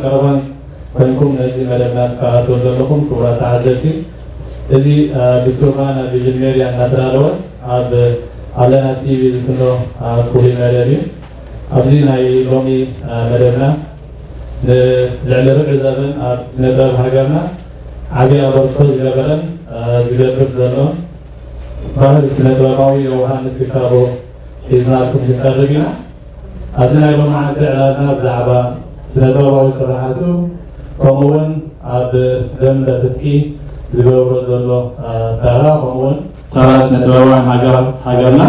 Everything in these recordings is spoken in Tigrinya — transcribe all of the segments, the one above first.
ቀረባን ኮንኩም ነዚ መደብና ትከታተሉ ዘለኹም ክቡራት ተዓዘብቲ፣ እዚ፣ እ፣ ብስሩና ናብ ቪዥን ሜድያ እናተዳለወ ኣብ ኣለና ቲቪ ዝፍኖ፣ እ፣ ፍሉይ መደብ እዩ። ኣብዚ ናይ ሎሚ፣ እ፣ መደብና ንልዕሊ ርብዒ ዘበን ኣብ ስነ ጥበብ ሃገርና ዓቢ ኣበርክቶ ዝገበረን፣ እ፣ ዝገብር ዘሎን ባህል ስነ ጥበባዊ ዮውሃንስ ትካቦ ሒዝናልኩም ክንቀርብ ኢና። ኣብዚ ናይ ሎማዓንቲ ዕላልና ብዛዕባ ስነ ጥበባዊ ስራሓቱ፣ ከምኡውን ኣብ ደንበ ፍትሒ ዝገብሮ ዘሎ፣ እ፣ ተራ፣ ከምኡውን ተራ ስነ ጥበባውያን ሃገር-፣ ሃገርና፣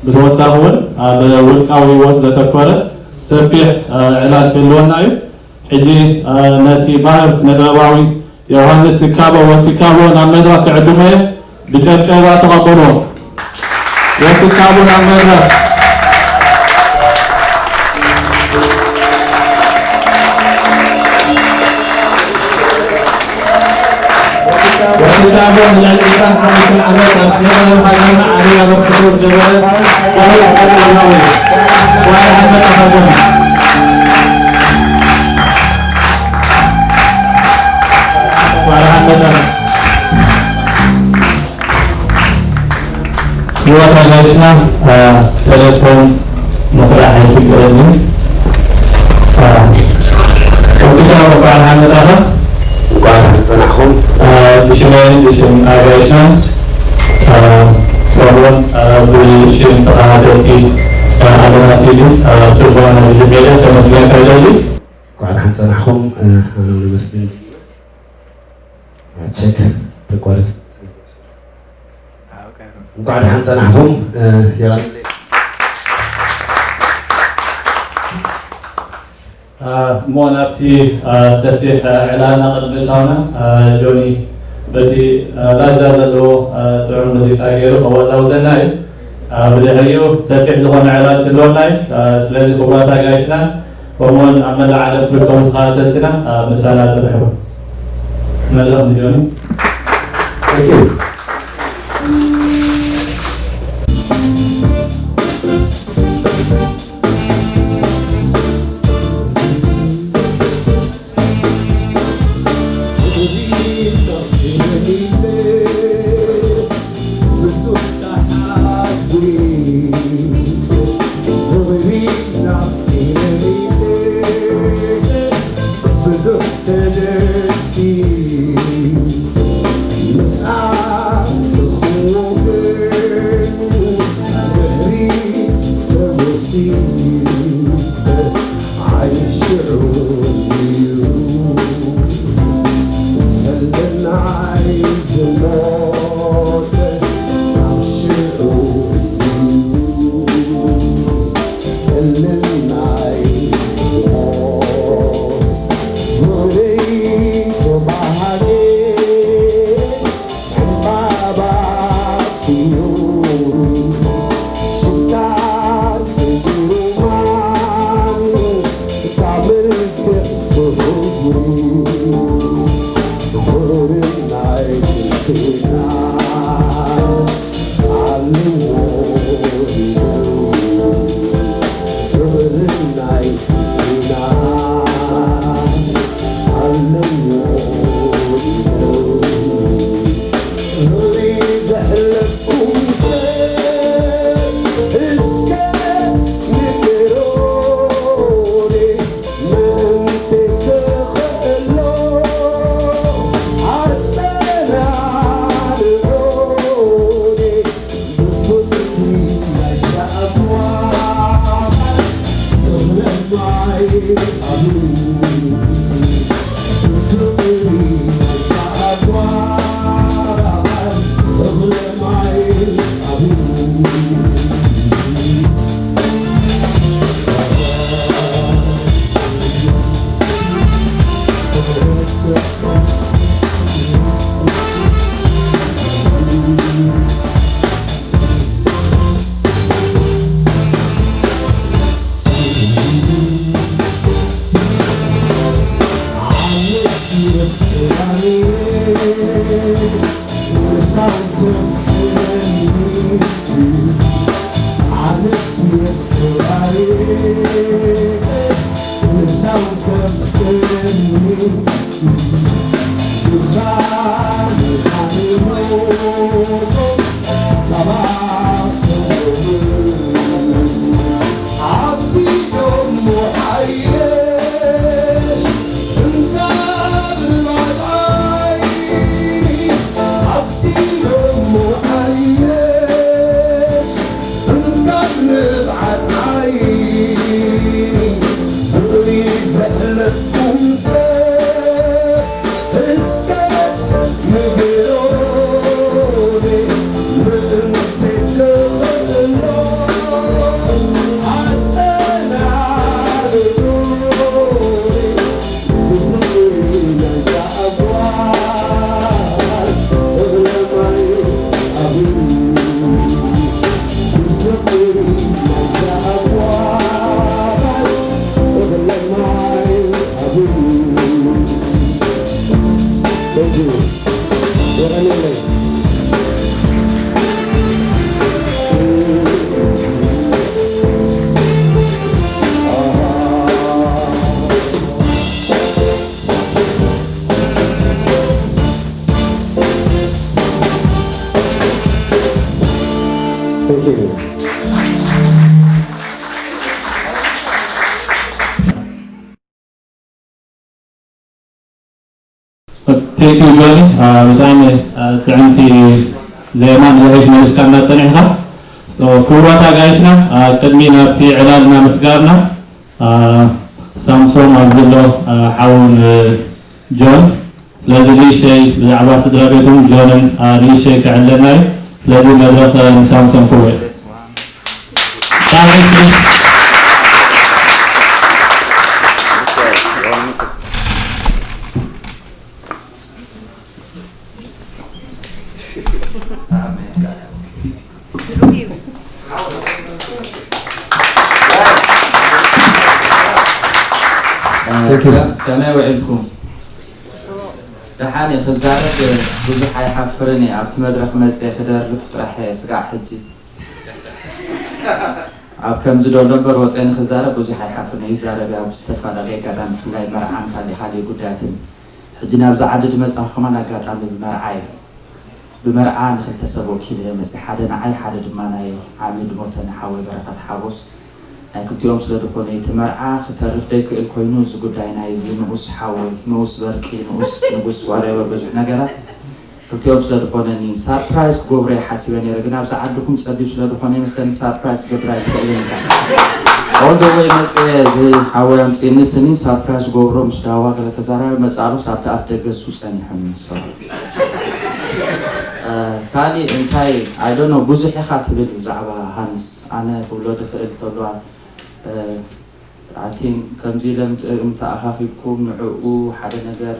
ብተወሳኺ እውን ኣብ ውልቃዊ ህይወት ዘተኮረ ሰፊሕ፣ እ፣ ዕላል ክህልወና እዩ። ሕጂ፣ እ፣ ነቲ ባህር ስነ ጥበባዊ ዮሃንስ ትካቦ ወትካቦ ናብ መድረኽ ክዕድሞ እየ። ብጨብጨባ ተቐበልዎ። ወትካቦ ናብ መድረኽ። ወትካቦ ንልዕሊ ዕስራን ሓሙሽተን ዓመት ኣብ ስነ ጥበብ ሃገርና ዓብዪ ኣበርክቶ ዝገበረ ባህል ስነ ጥበባዊ እዩ። ጓል ሃገርና። ጓል ሃገርና። ክቡራት ኣጋይሽና፣ እ፣ ተሌፎን ምቕዳሕ ኣይፍቀድን እዩ። እ፣ ወትካቦ እንኳዕ ደሓን መጻኻ። እንኳዕ ደሓን ጸናሕኩም። እ፣ ብሽመይን ብሽም ኣጋይሽናን፣ እ፣ ከምኡውን፣ እ፣ ብሽም ተኸታተልቲ፣ እ፣ ኣለና ቲቪ፣ እ፣ ስርጓና ብሽም ሜድያ ከመስግነካ ይደሊ። እንኳዕ ደሓን ጸናሕኩም። እ፣ ኣነ እውን ኣመስግን። ቸክ ተቋርጽ። እንኳዕ ደሓን ጸናሕኩም። እ፣ የቐንየለይ። እ፣ እሞ ናብቲ፣ እ፣ ሰፊሕ፣ እ፣ ዕላልና ቅድሚ ምእታውና፣ እ፣ ጆኒ በቲ፣ እ፣ ላዛ ዘለዎ፣ እ፣ ጥዑም ሙዚቃ ገይሩ ከወዛውዘና እዩ። እ፣ ብድሕሪኡ ሰፊሕ ዝኾነ ዕላል ክህልወና እዩ። እ፣ ስለዚ ክቡራት ኣጋይሽና፣ ከምኡውን ኣብ መላእ ዓለም ትርከቡ ተኸታተልትና፣ እ፣ ምሳና ጽንሑ። መድረኽ ንጆኒ። Thank you. ብዙሕ ተደሲ ምስኣ ትኽወገን ድሕሪ ተወሲሰ ዓይሽዑ እዩ ህልናይ ዝሞተ ኣብ ሽዑ እዩ ህልናይ ዝሞተ። Thank you, Johnny. ብጣዕሚ ጥዕምቲ ዜማ ንድሕሪት መሊስካና ጸኒሕካ። ክቡራት ኣጋይሽና፣ ቅድሚ ናብቲ ዕላልና ምስጋርና፣ ሳምሶም ኣብዚ ዘሎ ሓውን ጆን፣ ስለዚ ንእሽተይ ብዛዕባ ስድራ ቤቱን ጆንን ንእሽተይ ክዕለልና እዩ። ስለዚ መድረኽ ንሳምሶም ክህቦ እዩ። ከመይ ውዒልኩም? ደሓን እየ፣ ክዛረብ ብዙሕ ኣይሓፍርን እየ። ኣብቲ መድረኽ መፅየ ክደርፍ ጥራሕ እየ ስጋዕ ሕጂ። ኣብ ከምዚ ደሎ እምበር ወፅየ ንክዛረብ ብዙሕ ኣይሓፍርን እየ። ይዛረብ እየ ኣብ ዝተፈላለየ ኣጋጣሚ፣ ብፍላይ መርዓን ካልእ ካልእ ጉዳያትን። ሕጂ ናብዚ ዓዲ ዝመፃኹ ከማን ኣጋጣሚ ብመርዓ እዩ። ብመርዓ ንክልተ ሰብ ወኪለ እየ መፅየ። ሓደ ንዓይ፣ ሓደ ድማ ናይ ዓሚ ድሞተኒ ሓወይ በረኸት ሓጎስ። ናይ ክልቲኦም ስለ ዝኾነ እቲ መርዓ ክተርፍ ደይክእል ኮይኑ፣ እዚ ጉዳይ ናይዚ ንኡስ ሓወይ፣ ንኡስ በርቂ፣ ንኡስ ንጉስ፣ ዋሬቨር፣ ብዙሕ ነገራት ክልቲኦም ስለ ዝኾነኒ ሳርፕራይዝ ክገብሮ እየ ሓሲበ ነይረ፣ ግን ኣብዚ ዓድኩም ፀቢብ ስለ ዝኾነ ይመስለኒ ሳርፕራይዝ ክገብር ኣይትኽእልን ኢኻ። ኦል ደ ወይ መፅየ፣ እዚ ሓወይ ኣምፅእኒ ስኒ ሳርፕራይዝ ክገብሮ ምስ ዳዋ ገለ ተዛራሪ መፃሉ ሳብቲ ኣፍ ደገ እሱ ፀኒሖም ይመስሉ። ካሊእ እንታይ ኣይ ዶንት ኖ ብዙሕ ኢኻ ትብል ብዛዕባ ሃንስ። ኣነ ክብሎ ድኽእል ተብለዋል ኣቲን ከምዚ ኢለ ምትእእም ተኣኻኺብኩም ንዕኡ ሓደ ነገር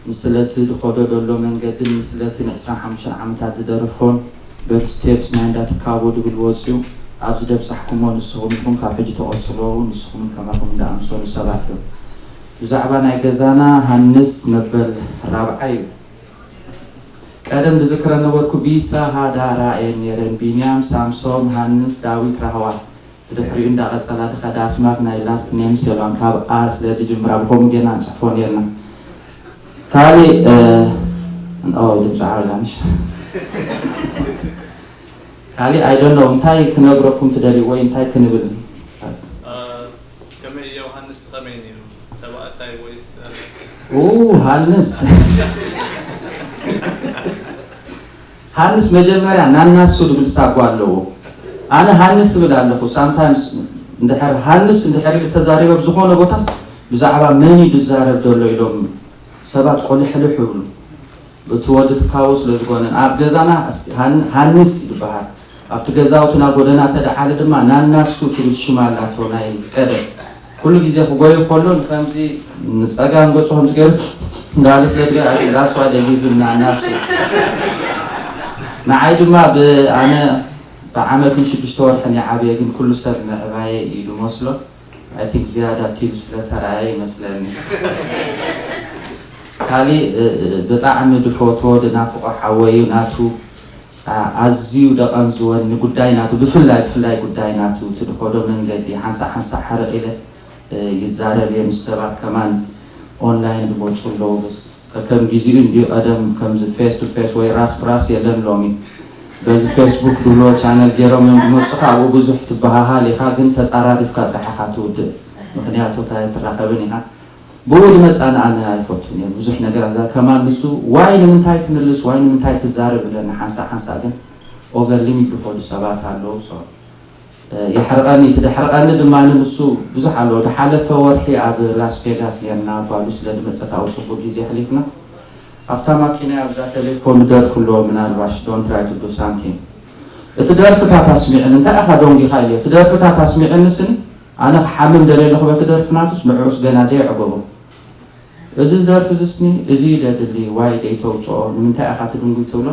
ንስለቲ ድኸዶ ደሎ መንገድን ንስለቲ ንዕስራን ሓሙሽተን ዓመታት ዝደረፎን በቲ ስቴፕስ ናይ እንዳ ትካቦ ድብል ወፅዩ ኣብዚ ደብፃሕኩሞ ንስኹም ኢኹም ካብ ሕጂ ተቐፅሎ እውን ንስኹምን ከማኹም እንዳኣምሰሉ ሰባት እዮም። ብዛዕባ ናይ ገዛና ሃንስ መበል ራብዓይ እዩ። ቀደም ብዝክረ ነበርኩ ቢሳ ሃዳ ራእየን ነይረን ቢንያም ሳምሶም ሃንስ ዳዊት ራህዋ ብድሕሪኡ እንዳቐጸላ ድኸዳ ኣስማት ናይ ላስት ኔምስ የሏን ካብ ኣ ስለ ድጅምራ ብኸምኡ ጌና ንጽሕፎ ኔርና ካሊእ ድምፂ ዓብላ ምሽ ካሊእ ኣይደኖ እንታይ ክነግረኩም ትደልዩ ወይ እንታይ ክንብል ከመይ ዮሃንስ ከመይ ነይሩ ተባእሳይ ወይስ ሃንስ ሃንስ መጀመርያ ናናሱ ዝብል ሳጓ ኣለዎ። ኣነ ሃንስ እብል ኣለኹ ሳምታይምስ እንድሕር ሃንስ እንድሕር ኢሉ ተዛሪበ ብዝኾነ ቦታስ ብዛዕባ መን እዩ ዝዛረብ ዘሎ ኢሎም ሰባት ቆልሕልሕ ይብሉ። እቲ ወዲ ትካቦ ስለ ዝኾነ ኣብ ገዛና ሃንስ እዩ ዝበሃል። ኣብቲ ገዛውትና ጎደና ተደዓለ ድማ ናናሱ ትብል ሽም ኣላቶ ናይ ቀደም ኩሉ ግዜ ክጎዩ ከሎ ንከምዚ ንፀጋም ገፁ ከምዚ ገይሩ እንዳበለ ስለ ትገ ላስዋ ደጊቱ ናናሱ ንዓይ ድማ ብኣነ ብዓመትን ሽዱሽተ ወርሕን ይዓብየ ግን ኩሉ ሰብ ምዕባየ እዩ ዝመስሎ I think ዝያዳ ቲቪ ስለ ተራኣየ ይመስለኒ ካሊእ ብጣዕሚ ድፈትዎ ድናፍቆ ሓወይ እዩ ናቱ ኣዝዩ ደቐንዝወኒ ጉዳይ ናቱ ብፍላይ ብፍላይ ጉዳይ ናቱ እቲ ድኸዶ መንገዲ ሓንሳእ ሓንሳእ ሕርቕ ኢለ ይዛረብ እየ ምስ ሰባት ከማን ኦንላይን ዝመፁ ኣለዉ በስ ከከም ግዚኡ እንድዩ ቀደም ከምዚ ፌስ ቱ ፌስ ወይ ራስ ብራስ የለን ሎሚ በዚ ፌስቡክ ድብልዎ ቻነል ገይሮም እዮም ዝመፁኻ ኣብኡ ብዙሕ ትበሃሃል ኢኻ ግን ተፃራሪፍካ ጥራሕ ኢኻ ትውድእ ምኽንያቱ እንታይ ኣይትራኸብን ኢኻ ብኡ ዝመፃኒ ኣነ ኣይፈቱን እየ ብዙሕ ነገራት እዛ ከማን ንሱ ዋይ ንምንታይ ትምልስ ዋይ ንምንታይ ትዛረብ ብለኒ ሓንሳእ ሓንሳእ ግን ኦቨር ሊሚት ዝኸዱ ሰባት ኣለዉ so የሕርቐኒ እቲ ደሕርቐኒ ድማ ንሱ ብዙሕ ኣለዎ ዝሓለፈ ወርሒ ኣብ ላስ ቬጋስ ጌርና ጓሉ ስለ ዝመፀት ኣብኡ ፅቡቅ ግዜ ኣሕሊፍና ኣብታ ማኪናይ ኣብዛ ቴሌፎን ዝደርፉ ኣለዎ ምናልባሽ don't try to do something እቲ ደርፍታት ኣስሚዕኒ እንታይ ኢኻ ደንጊኻ ኢለዮ እቲ ደርፍታት ኣስሚዕኒ ስኒ ኣነ ክሓምም ደልየ ኣለኹ በቲ ደርፊ ናቱስ ንዕኡስ ገና ደየዕገቦ እዚ ደርፊ እዚ ስኒ እዚ እዩ ደድሊ ዋይ ደይተውፅኦ ንምንታይ ኢኻ ትድንጉይ ትብሎ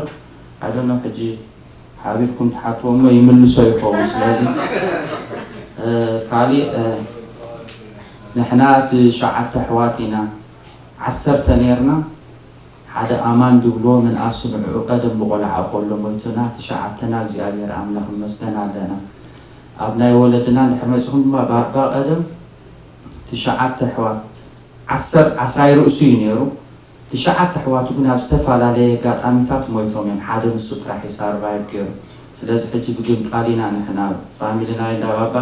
I don't know ሕጂ ሓቢርኩም ትሓትዎ እሞ ይምልሶ ይኸውን ስለዚ ካሊእ ንሕና ትሽዓተ ኣሕዋት ኢና ዓሰርተ ነይርና ሓደ ኣማን ድብልዎ ምንኣሱ ንዕኡ ቀደም ብቆልዓኡ ከሎ ሞይቱና ትሽዓተና እግዚኣብሔር ኣምላኽ ይመስገን ኣለና ኣብ ናይ ወለድና እንድሕር መፂኹም ድማ ባባ ቀደም ትሽዓተ ኣሕዋት ዓሰር ዓስራይ ርእሱ እዩ ነይሩ ትሽዓተ ኣሕዋቱ ግን ኣብ ዝተፈላለየ ኣጋጣሚታት ሞይቶም እዮም ሓደ ንሱ ጥራሕ እዩ ሳርቫይቭ ገይሩ ስለዚ ሕጂ ብግምጣል ኢና ንሕና ፋሚሊ ናይ እንዳ ባባ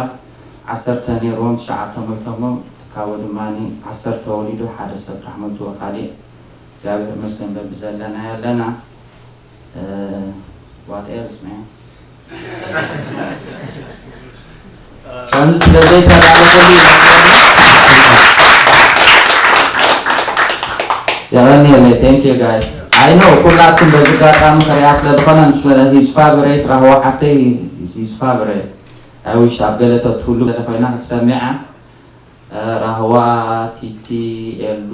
ዓሰርተ ነይርዎም ትሽዓተ ሞይቶሞም ትካቦ ድማ ዓሰርተ ወሊዱ ሓደ ሰብ ጥራሕ ሞይትዎ ካሊእ እግዚኣብሔር ይመስገን በብዘለናዮ ኣለና። What else, man? ከምዚ ስለ ዘይተላለፈሉ ይመስለኒ። የቐንየለይ። Thank you, guys. I know ኩላትኩም በዚ ኣጋጣሚ ክሪኣ ስለ ዝኾነ፣ his favorite፣ ራህዋ ሓፍተይ is his favorite. I wish ኣብ ገለ ተትህሉ ገለ ኮይና ክትሰሚዓ። ራህዋ፣ ቲቲ፣ ኤሉ፣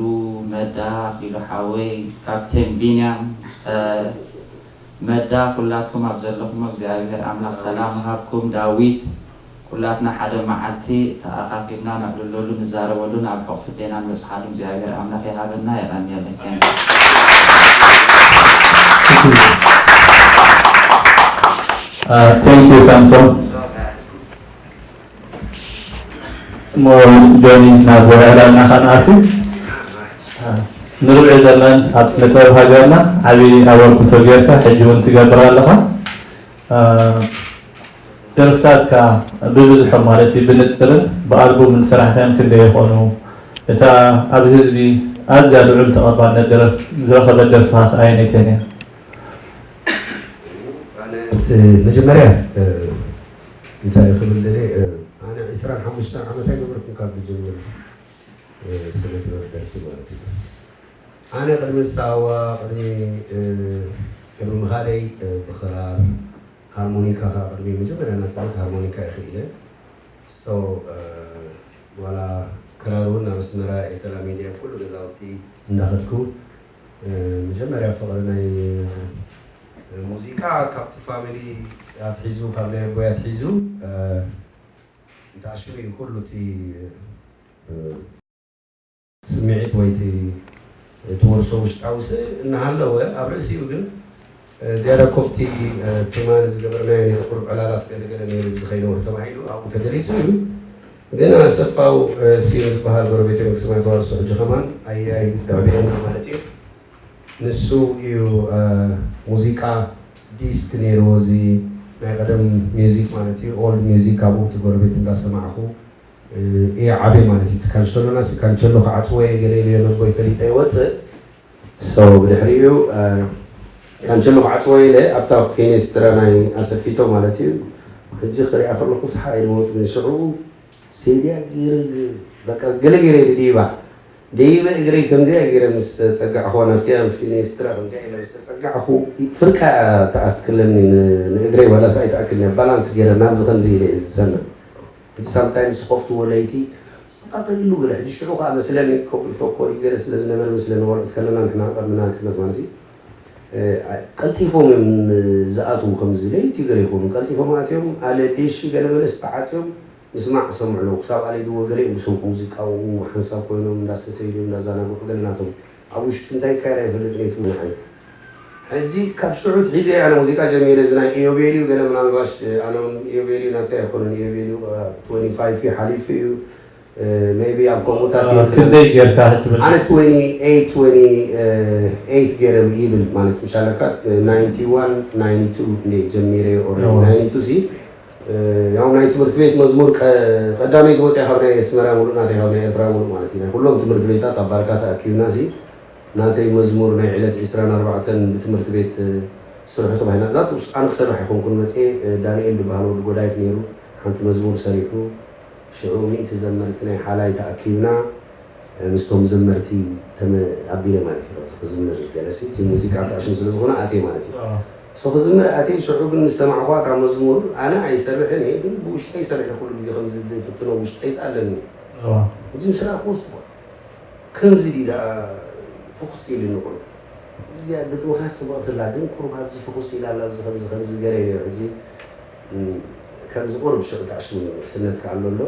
መዳ፣ ኣክሊሉ ሓወይ፣ ካፕቴን ቢንያም፣ መዳ፣ ኩላትኩም ኣብ ዘለኹም እግዚኣብሔር ኣምላኽ ሰላም ሃብኩም። ዳዊት፣ ኩላትና ሓደ መዓልቲ ተኣኻኺብና ነዕልለሉ፣ ንዛረበሉ፣ ናብ ሕቑፊ ኣዴና ንበጽሓሉ እግዚኣብሔር ኣምላኽ ይሃበና። የቐንየለይ። Thank you። Thank you ሳምሶን። እሞ ጆኒ ናብ ዕላልና ከነኣቱ። ንርብዒ ዘመን ኣብ ስነ ጥበብ ሃገርና ዓቢ ኣበርክቶ ጌርካ ሕጂ እውን ትገብር ኣለኻ። ደርፍታትካ ብብዝሖም ማለት እዩ ብንጽርን ብኣልቡምን ስራሕካን ክንደይ ይኾኑ? እታ ኣብ ህዝቢ ኣዝያ ልዑል ተቐባልነት ደረፍ ዝረኸበት ደርፍኻ ከ ኣየነይተን እያ? መጀመርያ እንታይ ክብል ደልየ፣ ኣነ ዕስራን ሓሙሽተን ዓመት ኣይነበርኩን ካብ ዝጅምር ስነ ጥበብ ደርፊ ማለት እዩ። ኣነ ቅድሚ ሳዋ ቅድሚ ቅድሚ ምኻደይ ብኽራር ሃርሞኒካ ከዓ ቅድሚ መጀመርያ ናፅነት ሃርሞኒካ እየ ክኢለ። So ዋላ ክራር እውን ናብ ኣስመራ ኤርትራ ሜድያ ኩሉ ገዛውቲ እንዳኸድኩ መጀመርያ ፍቕሪ ናይ ሙዚቃ ካብቲ ፋሚሊ ኣትሒዙ ካብ ናይ ኣቦይ ኣትሒዙ እንተኣሽሩ እዩ ኩሉ እቲ ስምዒት ወይ እቲ ትወርሶ ውሽጣዊ ስእል እናሃለወ ኣብ ርእሲኡ ግን ዝያዳ ኮፍቲ ትማሊ ዝገበርናዮ ናይ ቁሩብ ዕላላት ገለገለ ነይሩ እዚ ከይነውር ተባሂሉ ኣብኡ ተገሊፁ እዩ። ግን ኣሰፋው ስዩም ዝበሃል ጎረቤት መንግስቲ ማይ ተዋርሶ ሕጂ ከማን ኣያይ ተዕቢለና ማለት እዩ። ንሱ እዩ ሙዚቃ ዲስክ ነይርዎ፣ እዚ ናይ ቀደም ሚውዚክ ማለት እዩ፣ ኦልድ ሚውዚክ። ኣብኡ እቲ ጎረቤት እንዳሰማዕኹ እየ ዓብየ ማለት እዩ። እቲ ካንቸሎና ሲ ካንቸሎ ክዓፅዎ እየ ገለ ኢለዮ ነቦይ ፈሊጠ ይወፅእ። So ብድሕሪኡ ካንቸሎ ክዓፅዎ ኢለ ኣብታ ፌኔስትራ ናይ ኣሰፊቶ ማለት እዩ። ሕጂ ክሪኣ ከለኹ ሰሓቕ ኢለ መውት ግን ሽዑ ሴድያ ገይረ በቃ ገለ ገይረ ኢለ ድይባ ደይበ እግረይ ከምዚኣ ገይረ ምስ ጸጋዕኹዋ ናብቲ ኣንፊልኒ ስትራ ከምዚኣ ኢለ ምስ ጸጋዕኹ ፍርቃ ተኣክለኒ ንእግረይ ዋላስ ኣይተኣክልኒ ባላንስ ገይረ ናብዚ ከምዚ ኢለ እየ ዝሰምዕ። እቲ ሳምታይምስ ኮፍትዎ ለይቲ በቃ ቀሊሉ ገለ ሕጂ ሽዑ ከዓ መስለኒ ኮፍ ኢልፎ ኮዲ ገለ ስለ ዝነበረ ምስለ ንቆልዑት ከለና ንሕና ቀድሚ ናጽነት ማለት እዩ ቀልጢፎም እዮም ዝኣትዉ ከምዚ ለይቲ ገለ ይኮኑ ቀልጢፎም ኣትዮም ኣለ ዴሺ ገለ መለ ዝተዓፅዮም ምስማዕ ክሰምዑ ኣለዉ ክሳብ ኣለይ ድዎ ገለ እዮም ዝሰምዑ ሙዚቃ ኣብኡ ሓንሳብ ኮይኖም እንዳሰተዩ ድዮም እንዳዛናግዑ ገለ ናቶም ኣብ ውሽጢ እንታይ ይካየድ ኣይፈልጥን እየ ትብሉ ንዓይ ሕጂ ካብ ሽዑ ትሒዘ ኣነ ሙዚቃ ጀሚረ እዚ ናይ ኢዮቤልዩ ገለ ምናልባሽ ኣነ እውን ኢዮቤልዩ ናተይ ኣይኮነን ኢዮቤልዩ twenty five እዩ ሓሊፉ እዩ maybe ኣብ ከምኡታት ክንደይ ጌርካ ትብል ኣነ twenty eight twenty eight ገይረ ይብል ማለት ምሻለካ ninety one ninety two እንደ ጀሚረ already ninety two ሲ ያው ናይ ትምህርቲ ቤት መዝሙር ቀዳመይቲ ወፅያ ካብ ናይ ኣስመራ ሙሉእ ናተይ ካብ ናይ ኤርትራ ሙሉእ ማለት እዩ ናይ ኩሎም ትምህርቲ ቤታት ኣብ ባርካ ተኣኪብና ሲ ናተይ መዝሙር ናይ ዕለት ዕስራን ኣርባዕተን ብትምህርቲ ቤት ስርሑ ተባሂልና እዛ ትውስ ኣነ ክሰርሕ ኣይኮንኩን መፅየ ዳንኤል ዝበሃል ወዲ ጎዳይፍ ነይሩ ሓንቲ መዝሙር ሰሪሑ ሽዑ ሚእቲ ዘመርቲ ናይ ሓላይ ተኣኪብና ምስቶም ዘመርቲ ኣቢለ ማለት እዩ ክዝምር ገለሲ እቲ ሙዚቃ ተኣሽሙ ስለ ዝኾነ ኣትየ ማለት እዩ ሶ ክዝምር ኣትየ ሽዑ ግን ምስ ሰማዕኳ እታ መዝሙር ኣነ ኣይሰርሕን እየ ግን ብውሽጠይ ሰርሐ ኩሉ ግዜ ከምዚ ዝፍትኖ ውሽጠይስ ኣለኒ ሕጂ ምስ ረኣኽዎ ከምዚ ድዩ ደኣ ፍኹስ ኢሉ ንቑል እዚኣ ግጥምኻ ጽብቕቲ ኣላ ግን ቁሩብ ኣብዚ ፍኹስ ኢላ ኣላ ኣብዚ ከምዚ ከምዚ ገለ ኢለዮ ሕጂ ከምዚ ቁሩብ ሽዑ ተኣሽሙ ስነትካ ኣሎ ኣሎ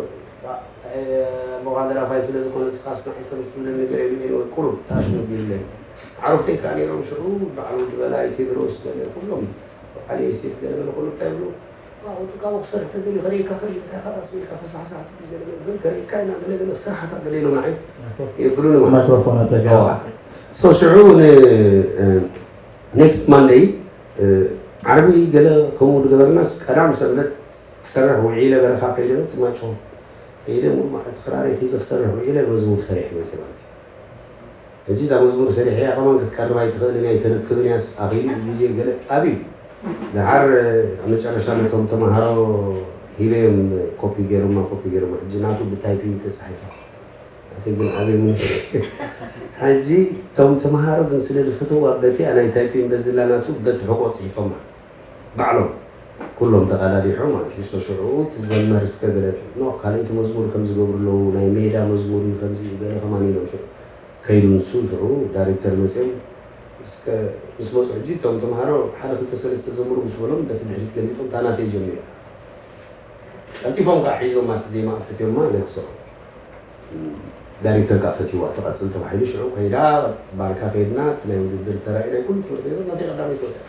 እሞ ደራፋይ ስለ ዝኾነ ንስኻስ ንዓይ ከምዚ ትብለኒ ገለ ኢሉ ወይ ቁሩብ ተኣሽሙ ቢለኒ ዓረፍተይ ከኣ ነይሮም ሽዑ በዓል ወዲ በላይ ቴድሮስ ገለ ኩሎም በዓል ዮሴፍ ገለ ገለ ኩሉ እንታይ ይብሉ ኣብኡ ጥቃ ክሰርሕ ተደልዩ ከርእየካ ከሎ እንታይ ከዓ ስሚዕካ ፈሳሕሳሕ ትብል ገለ ገለ ግን ከርእየካ ኢና ገለ ገለ ክሰርሓታ ገለ ኢሎም ንዓይ የብሉኒ ማለት ማይክሮፎን ኣጸጋ ሶ ሽዑ ን next Monday ዓርቢ ገለ ከምኡ ዝገበርናስ ቀዳም ሰንበት ክሰርሕ ውዒለ በረኻ ከይደ ትማጮ ከይደ ሙሉ መዓልቲ ክራረይ ሒዘ ክሰርሕ ውዒለ መዝሙር ሰሪሐ መፅእ ማለት እዩ ሕጂ እዛ መዝሙር ሰሪሐያ ከማን ክትቀርብ ኣይትኽእልን እያ ኣይትርክብን እያስ ኣኺሉ ግዜ ገለ ኣብዩ። ደሓር ኣብ መጨረሻ ነቶም ተምሃሮ ሂበዮም ኮፒ ገይሮማ ኮፒ ገይሮማ ሕጂ ናቱ ብታይፒንግ ተፃሒፋ ኣቲ ግን ኣበይ ምን ሕጂ እቶም ተምሃሮ ግን ስለ ዝፈትዋ በቲ ናይ ታይፒንግ በዝላ ናቱ በቲ ሕቆ ፅሒፎማ ባዕሎም ኩሎም ተቓዳዲሖም ማለት እዩ። ሽዑ ትዘመር እስከ ገለ ኖ ካልእቲ መዝሙር ከም ዝገብሩ ኣለዉ ናይ ሜዳ መዝሙር እዩ ከምዚ ገለ ከማን ኢሎም ሽዑ ከይዱ ንሱ ሽዑ ዳይሬክተር መፅኦም እስከ ምስ መፁ ሕጂ እቶም ተምሃሮ ሓደ ክልተ ሰለስተ ዘምሩ ምስ በሎም በቲ ድሕሪት ገሊጦም ታናተይ ጀሚሩ ቀልጢፎም ከዓ ሒዞም ኣቲ ዜማ ኣፈትዮማ ነግሰ ዳይሬክተር ከዓ ፈትዋ ትቐፅል ተባሂሉ ሽዑ ከይዳ ባርካ ከይድና እቲ ናይ ውድድር ተራኢ ናይ ኩሉ ትምህርቲ ቤት ናተይ ቀዳመይቲ ወፅያ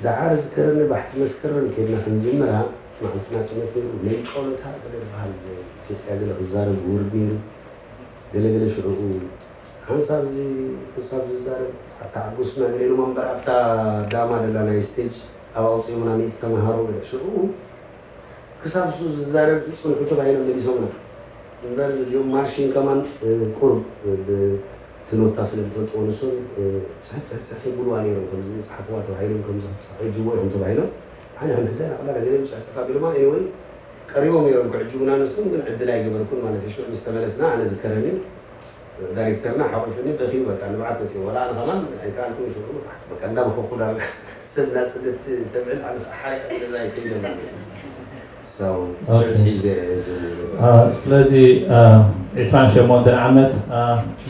ደሓር ዝከረኒ ባሕቲ መስከረም ከይድና ክንዝምራ መዓልቲ ናፅነት ነይሩ ሌንጮ ለታ ገለ ዝበሃል ኢትዮጵያ ገለ ክዛረብ ውርድ ነይሩ ገለገለ ሽዑ ሓንሳብ እዚ ክሳብ ዝዛረብ ኣታ ዓጉስና ገለ ኢሎም እምበር ኣብታ ዳማ ደላ ናይ ስቴጅ ኣብ ኣውፅኦምና ሚእቲ ተምሃሮ ገለ ሽዑ ክሳብ እሱ ዝዛረብ ዝፅንሑ ተባሂሎም መሊሶምና እምበር እዚኦም ማርሺን ከማን ቁርብ ትኖታ ስለ ዝፈልጥዎ ንሶም ፅሕት ፅሕት ፅሕት የብልዋ ነይሮም ከምዚ ፀሓፍዋ ተባሂሎም ከምዚ ክትፅሕጅዎ ኢኹም ተባሂሎም ሓደ ከም ሕዘ ናቕላ ገለ ምፅሕፅፍ ኣቢሎማ ኤኒወይ ቀሪቦም ነይሮም ክዕጅቡና ንሶም ግን ዕድል ኣይገበርኩን ማለት እዩ ሽዑ ምስ ተመለስና ኣነ ዝከረኒ ዳይሬክተርና ሓቂፍኒ በኪዩ በቃ ንብዓት መፅእ ወላ ኣነ ከማን ኣይከኣልኩን ሽዑ በቃ እንዳበኸኩ ዳርጋ ሰብ ናፅነት ተብዕል ኣነ ሓሪቀ ገዛ ይከይደ ማለት እዩ ስለዚ ዕስራን ሸሞንተን ዓመት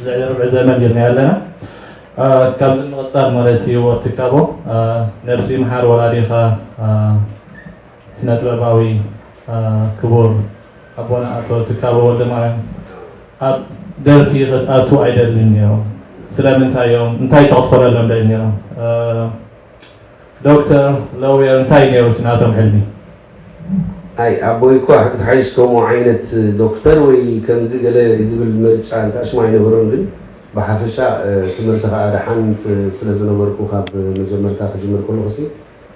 ልዕሊ ርብዒ ዘመን ጌርና ኣለና። ካብዚ ንምቕፃል ማለት እዩ ወትካቦ ነብሲ ይምሓር ወላዲኻ ስነ ጥበባዊ ክቡር ኣቦና ኣቶ ትካቦ ወልደማርያም ኣብ ደርፊ ክትኣቱ ኣይደልን ነይሮም። ስለምንታይ እዮም እንታይ ተክትኮነሎም ደል ነይሮም? ዶክተር፣ ሎየር እንታይ ነይሩ እቲ ናቶም ሕልሚ? ኣይ ኣቦይ እኳ ክትሓይሽ ከምኡ ዓይነት ዶክተር ወይ ከምዚ ገለ ዝብል ምርጫ እንታሽሙ ኣይነበሮን ግን ብሓፈሻ ትምህርቲ ከዓ ደሓን ስለ ዝነበርኩ ካብ መጀመርታ ክጅምር ከለኹ ሲ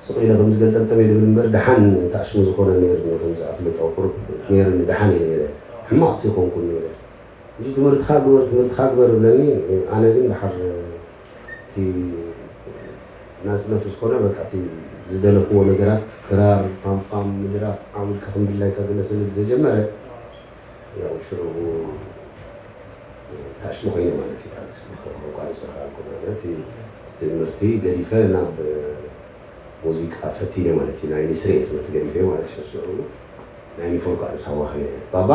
ስቕ ኢለ ከምዚ ገልጠምጠም እየ ዝብል እምበር ደሓን እንታሽሙ ዝኾነ ነይሩ ከምዚ ኣፍልጦ ቁሩብ ነይሩኒ ደሓን እየ ነይረ ሕማቕ ሲ ይኾንኩን ነይረ እዚ ትምህርትኻ ግበር ትምህርትኻ ግበር ይብለኒ ኣነ ግን ደሓር እቲ ናፅነት ምስ ኮነ በቃ እቲ ዝደለኽዎ ነገራት ክራር ፋምፋም ምድራፍ ዓው ኢልካ ከም ድላይካ ገለ ስለ ዝጀመረ ያው ሽዑ ታሽሙ ኮይነ ማለት እዩ ቃልሲ ቋንቋ ዝፅርካ ኣልኮ ማለት እቲ ትምህርቲ ገዲፈ ናብ ሙዚቃ ፈቲነ ማለት እዩ ናይ ሚስሪ ትምህርቲ ገዲፈ ማለት እዩ ሽዑ ናይ ኒፎር ቃል ሳዋ ኸይደ ባባ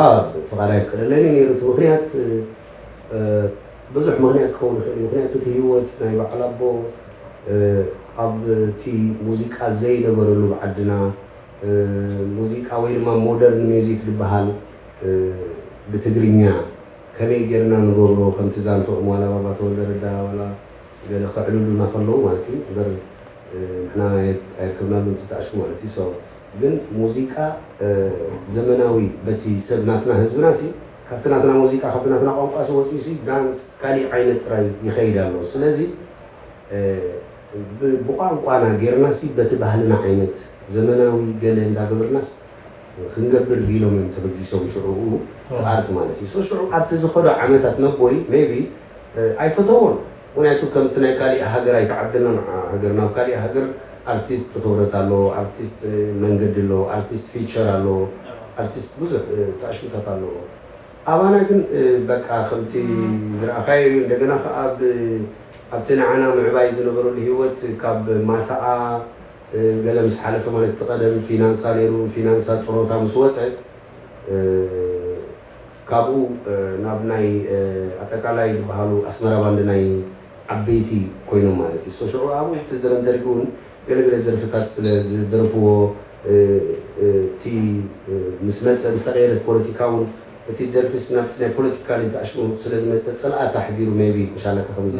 ፍቓድ ኣይፍቀደለኒ ነይሩ እቲ ምኽንያት ብዙሕ ምኽንያት ክኸውን ይኽእል እዩ ምኽንያቱ እቲ ህይወት ናይ በዓል ኣቦ ኣብ እቲ ሙዚቃ ዘይነበረሉ ብዓድና ሙዚቃ ወይ ድማ ሞደርን ሚዚክ ዝበሃል ብትግርኛ ከመይ ጌርና ንገብሮ ከምቲ ዛንትኦም ዋላ ባባ ተወልደ ረዳ ዋላ ገለ ከዕልሉና ከለዉ ማለት እዩ እምበር ንሕና ኣይርከብናሉ እንትጣዕሹ ማለት እዩ so ግን ሙዚቃ ዘመናዊ በቲ ሰብ ናትና ህዝብና ሲ ካብቲ ናትና ሙዚቃ ካብቲ ናትና ቋንቋ ሲ ወፂኡ ሲ ዳንስ ካሊእ ዓይነት ጥራይ ይኸይድ ኣሎ ስለዚ ብቋንቋና ጌርና ሲ በቲ ባህልና ዓይነት ዘመናዊ ገለ እንዳገበርናስ ክንገብር ኢሎም እዮም ተበጊሶም ሽዑ እቲ ኣርት ማለት እዩ so ሽዑ ኣብቲ ዝኸዶ ዓመታት መቦይ maybe ኣይፈተዎን ምክንያቱ ከምቲ ናይ ካሊእ ሃገር ኣይተዓደልናን ሃገር ናብ ካሊእ ሃገር ኣርቲስት ክብረት ኣለዎ ኣርቲስት መንገዲ ኣለዎ ኣርቲስት ፊቸር ኣለዎ ኣርቲስት ብዙሕ ታሽምታት ኣለዎ ኣባና ግን በቃ ከምቲ ዝረኣኻዮ እዩ እንደገና ከዓ ኣብቲ ንዓና ምዕባይ ዝነበረሉ ሂወት ካብ ማታኣ ገለ ምስ ሓለፈ ማለት እቲ ቀደም ፊናንሳ ነይሩ ፊናንሳ ጥሮታ ምስ ወፀ ካብኡ ናብ ናይ ኣጠቃላይ ዝበሃሉ ኣስመራ ባንድ ናይ ዓበይቲ ኮይኖም ማለት እዩ ሽዑ ኣብኡ እቲ ዘመን ደርጊ እውን ገለገለ ደርፍታት ስለ ዝደርፍዎ እቲ ምስ መፀ ምስ ተቀየረት ፖለቲካ እውን እቲ ደርፍስ ናብቲ ናይ ፖለቲካ ንተኣሽሙ ስለ ዝመፀ ፅልኣት ኣሕዲሩ maybe ምሻለካ ከምዚ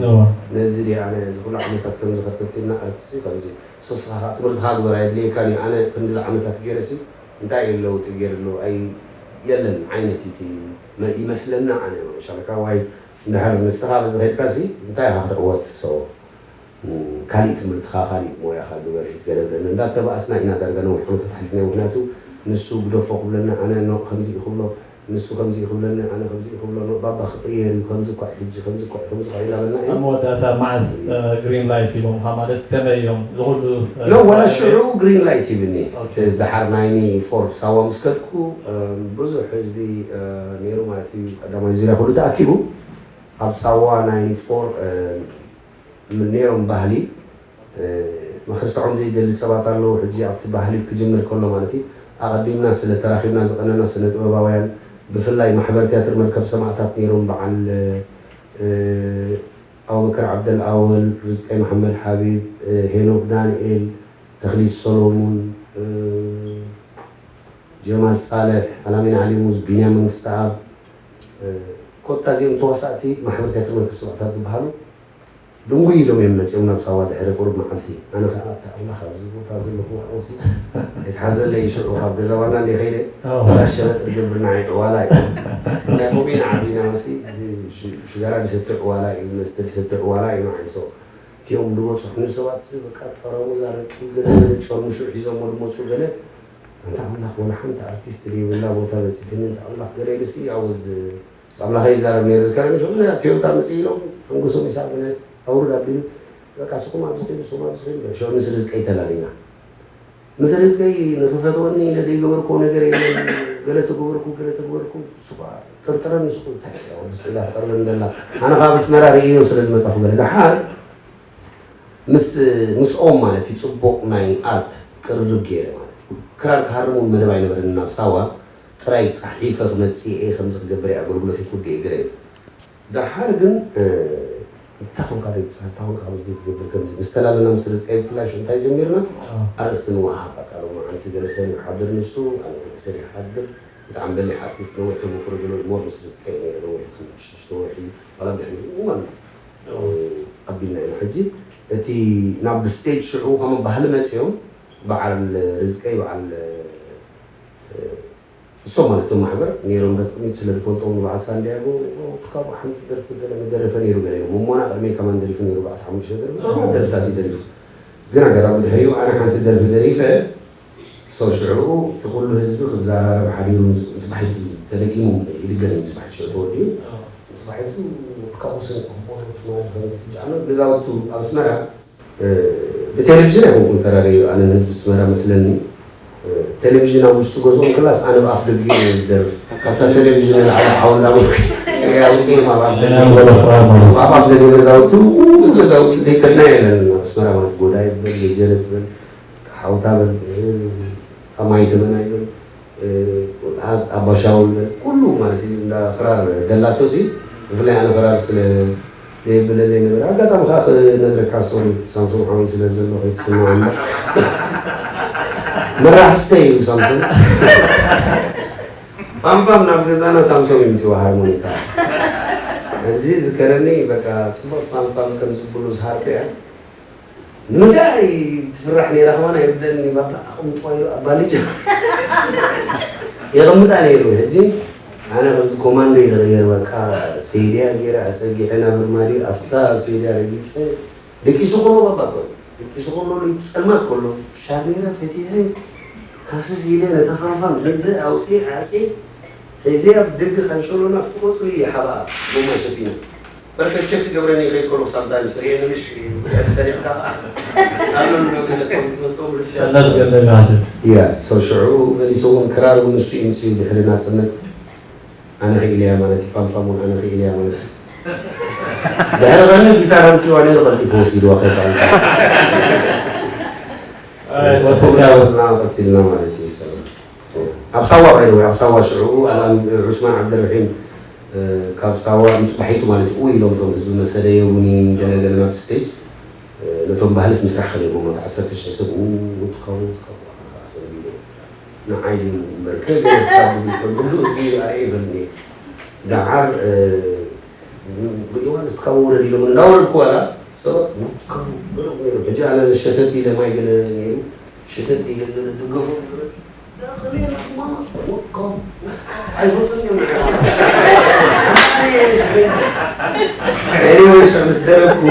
ነዚ ድየ ኣነ እዚ ኩሉ ዓመታት ከምዚ ከትከትልና ኣርትሲ ከምዚ ሶስኻ ትምህርትኻ ግበር ኣየድልየካን እዩ ኣነ ክንዲዚ ዓመታት ገይረሲ እንታይ እዩ ለውጢ ገይርሉ ኣይ የለን ዓይነት እቲ ይመስለና ኣነ ምሻለካ ዋይ እንድሕር ንስኻ በዚ ከድካሲ እንታይ ኢኻ ክትዕወት so ካሊእ ትምህርትኻ ካሊእ ሞያኻ ግበር ገለገለ እንዳተባእስና ኢና ዳርጋ ነዊሕ ዓመታት ሓሊፍና ምክንያቱ ንሱ ግደፎ ክብለና ኣነ ኖ ከምዚ እዩ ክብሎ ንሱ ከምዚ ክብለኒ ኣነ ከምዚ ክብሎ ባባ ክቕየር እዩ ከምዚ እኳ ሕጂ ከምዚ እኳ ከምዚ እኳ ኢላበልና እዩ። ኣብ መወዳእታ መዓስ ግሪን ላይት ሂቦምካ ማለት ከመይ እዮም ዝኹሉ ሎ ወላ ሽዑ ግሪን ላይት ሂብኒ። ደሓር ናይኒ ፎር ሳዋ ምስ ከድኩ ብዙሕ ህዝቢ ነይሩ ማለት እዩ። ቀዳማይ ዙርያ ኩሉ ተኣኪቡ ኣብ ሳዋ ናይኒ ፎር ነይሮም ባህሊ መኸስዖም ዘይደሊ ሰባት ኣለዉ። ሕጂ ኣብቲ ባህሊ ክጅምር ከሎ ማለት እዩ ኣቐዲምና ስለ ተራኺብና ዝቐነና ስነ ጥበባውያን ብፍላይ ማሕበር ቲያትር መርከብ ሰማእታት ነይሮም በዓል ኣቡበከር ዓብደል ኣወል፣ ርዝቀይ መሓመድ ሓቢብ፣ ሄኖክ ዳንኤል፣ ተኽሊት ሰሎሙን፣ ጀማል ሳልሕ፣ ኣላሚን ዓሊሙዝ፣ ቢንያም መንግስተኣብ፣ ኮታ እዚኦም ተዋሳእቲ ማሕበር ቲያትር መርከብ ሰማእታት ዝበሃሉ ድንጉይ ኢሎም እዮም መፂኦም ናብ ሳዋ ድሕሪ ቁሩብ መዓልቲ። ኣነ ከዓ ኣታ ኣምላኽ ኣብዚ ቦታ ዘለኹ ኣውሲ ኣይትሓዘለይ ሽዑ ካብ ገዛ ዋና እንደ ከይደ ሸበጥ ዝገብር ንዓይ ዕዋላ እዩ። ናይ ኮሜና ዓቢና መሲ ሽጋራ ዝሰትዕ ዕዋላ እዩ መስተ ዝሰትዕ ዕዋላ እዩ ንዓይ so እቲኦም ዝበፅሑኒ ሰባት በቃ ጠረሙዝ ኣረቂ ገለ ጨርምሹ ሒዞሞ ዝመፁ ገለ ኣንታ ኣምላኽ ወላ ሓንቲ ኣርቲስት ዘይብላ ቦታ በፂሕኒ እንተ ኣምላኽ ገለ ኢልሲ ኣወዝ ኣምላኸ ይዛረብ ነይሩ ዝከረኒ ሽዑ ቶዮታ ምፅእ ኢሎም ሕንጉሶም ይሳብ ኣውርድ ኣቢሉ በቃ ስኹም ኣብዚ ኺዱ ስኹም ኣብዚ ኺዱ ሽዑ ምስ ርዝቀይ ተላሊና ምስ ርዝቀይ ንኽፈትወኒ ኢለ ዘይገበርክዎ ነገር የለን ገለ ተገበርኩ ገለ ተገበርኩ ስኳ ጥርጥረኒ ስኹ እንታይ ወዲ ስኢላ ትቐርበኒ ደላ ኣነ ካብ ኣስመራ ርእዮ ስለ ዝመፃኹ በለ ደሓር ምስ ምስኦም ማለት እዩ ፅቡቕ ናይ ኣርት ቅርርብ ገይረ ማለት እዩ ክራር ክሃርም እውን መደብ ኣይነበረኒ ናብ ሳዋ ጥራይ ፃሒፈ ክመፅእ እየ ከምዚ ክገብር እየ ኣገልግሎት ይኩድ እየ ገለ እዩ ደሓር ግን እንታይ ኮንካ ደይትፅሓ እንታይ ኮንካ ከምዚ ዘይትገብር ከምዚ ምስ ተላለና ምስ ርዝቀይ ብፍላይ ሽዑ እንታይ ጀሚርና ኣርእስቲ ንወሃሃብ በቃ ሎማዓንቲ ገለ ሰብ ይሓድር ንሱ ኣነ ገለ ሰብ ይሓድር ብጣዕሚ በሊሕ ኣርቲስት ነዊሕ ተመክሮ ዘለዎ ሞር ምስ ርዝቀይ ነይረ ነዊሕ ሽዱሽተ ወርሒ ዋላ ድሕሪ እዋን ኣቢልና ኢና ሕጂ እቲ ናብ ስቴጅ ሽዑ ከም ባህሊ መፅዮም በዓል ርዝቀይ በዓል እሶም ማለት እቶም ማሕበር ነይሮም በቲ ቅድሚት ስለ ዝፈልጦም ንበዓል ሳንዲያጎ እቲ ካብኡ ሓንቲ ደርፊ ገለ መደረፈ ነይሩ ገለ ኢሎም እሞና ቅድመይ ከማን ደሪፉ ነይሩ በዓል ሓሙሽተ ደርፊ ደርፍታት እዩ ደሪፉ ግን ኣጋጣሚ ድሕሪኡ ኣነ ሓንቲ ደርፊ ደሪፈ So ሽዑ እቲ ኩሉ ህዝቢ ክዘራረብ ሓዲሩ ንፅባሒቱ ተደጊሙ ይድገም እዩ ንፅባሒቱ ሽዑ ተወዲኡ ንፅባሒቱ ካብኡ ስንቂ ክኾኑ ትማሊ ከምቲ ጃኖ ገዛውቱ ኣብ ኣስመራ ብቴሌቪዥን ኣይኮንኩን ተራረዩ ኣነ ንህዝቢ ኣስመራ መስለኒ ቴሌቪዥን ኣብ ውሽጢ ገዝኦም ክላስ ኣነ ብኣፍ ደጊኡ እየ ዝደርፍ ካብታ ቴሌቪዥን ንላዕሊ ሓው እንዳበልኩ ኣውፅኦም ኣብ ኣፍ ደጊ ኣብ ኣፍ ደጊ ገዛውቲ ገዛውቲ ዘይከድና የለን ኣብ ኣስመራ ማለት ጎዳይ በል ገጀረ ትበል ሓውታ በል ኣማይ ተመናይ በል ኣባሻውል በል ኩሉ ማለት እዩ እንዳ ክራር ደላቶ ሲ ብፍላይ ኣነ ክራር ስለ ዘይብለለይ ነበረ ኣጋጣሚ ከዓ ክነግረካ ሶሪ ሳምሶም ሓወይ ስለ ዘሎ ከይትስምዓኒ መራሕስተይ እዩ ሳምሶም ፋምፋም ናብ ገዛና ሳምሶም ይምፅዋ ሃርሞኒካ እዚ ዝከረኒ በቃ ፅቡቅ ፋምፋም ከም ዝብሉ ዝሃርኩ እያ ንምንታይ ትፍራሕ ነይራ ከማን ኣይርደእኒ ባባ ኣቕምጥዋ ኢሉ ኣብ ባልጃ የቐምጣ ነይሩ ሕጂ ኣነ ከምዚ ኮማንዶ ኢለ ገይረ በቃ ሴድያ ገይረ ኣፀጊዐ ናብ ርማዲ ኣፍታ ሴድያ ረጊፀ ደቂሱ ከሎ ባባ ኮ ደቂሱ ከሎ ጸልማት ከሎ ሻሜራ ፈቲሐ ሃስስ ኢለ ነታ ፋንፋን ሒዘ ኣውፅኤ ዓፅየ ሒዘ ኣብ ደገ ካንሸሎ ናፍቲ ቆፅሊ ሓባ ጎማ ሸፊነ በርከት ቸክ ክገብረኒ ይኸይድ ከሎ ሳምታይምስ ርእየኒ ምሽ ሰሪቕካ ኸዓ ኣሎ ንዶ ገለ ሰብ ዝፈልጦም ርሻ ሰነት ገለ ጋህደ ያ ሰው ሽዑ መሊሱ እውን ክራር እውን ንሱ ይምፅኡ ድሕሪ ናፅነት ኣነ ክኢለ እያ ማለት እዩ ፋምፋም እውን ኣነ ክኢለ እያ ማለት እዩ ድሕሪ ቀኒ ጊታር ኣምፅዋ ነይሩ ቀልጢፉ ወሲድዋ ከይበሃል ቀፂልና ማለት እዩ ሰላም ኣብ ሳዋ ባይደወይ ኣብ ሳዋ ሽዑ ኣልኣም ዑስማን ዓብደልርሒም ካብ ሳዋ ንፅባሒቱ ማለት እዩ ኢሎም ቶም ህዝቢ መሰለ የውኒ ገለገለ ናብቲ ስቴጅ ነቶም ባህልስ ምስራሕ ከለዎም ኣብ ዓሰርተ ሽሕ ሰብ ውትካቡ ውትካቡ ኣሰቢለ ንዓይ ድዩ እምበር ከገለ ክሳብ ዝብል ህዝቢ ኣርኤ ይበልኒ ደዓር ሪእዋ ንስካ ውረድ ኢሎም እንዳወረድኩ ዋላ ሰባት ውትካቡ ብሩቅ ነይሩ ሕጂ ኣነ ሸተት ኢለ ማይ ገለ ነይሩ ሽተት ኢለ ገለ ድገፎ ኣይፈልጥን እዮም Anyway ምስ ደረፍኩ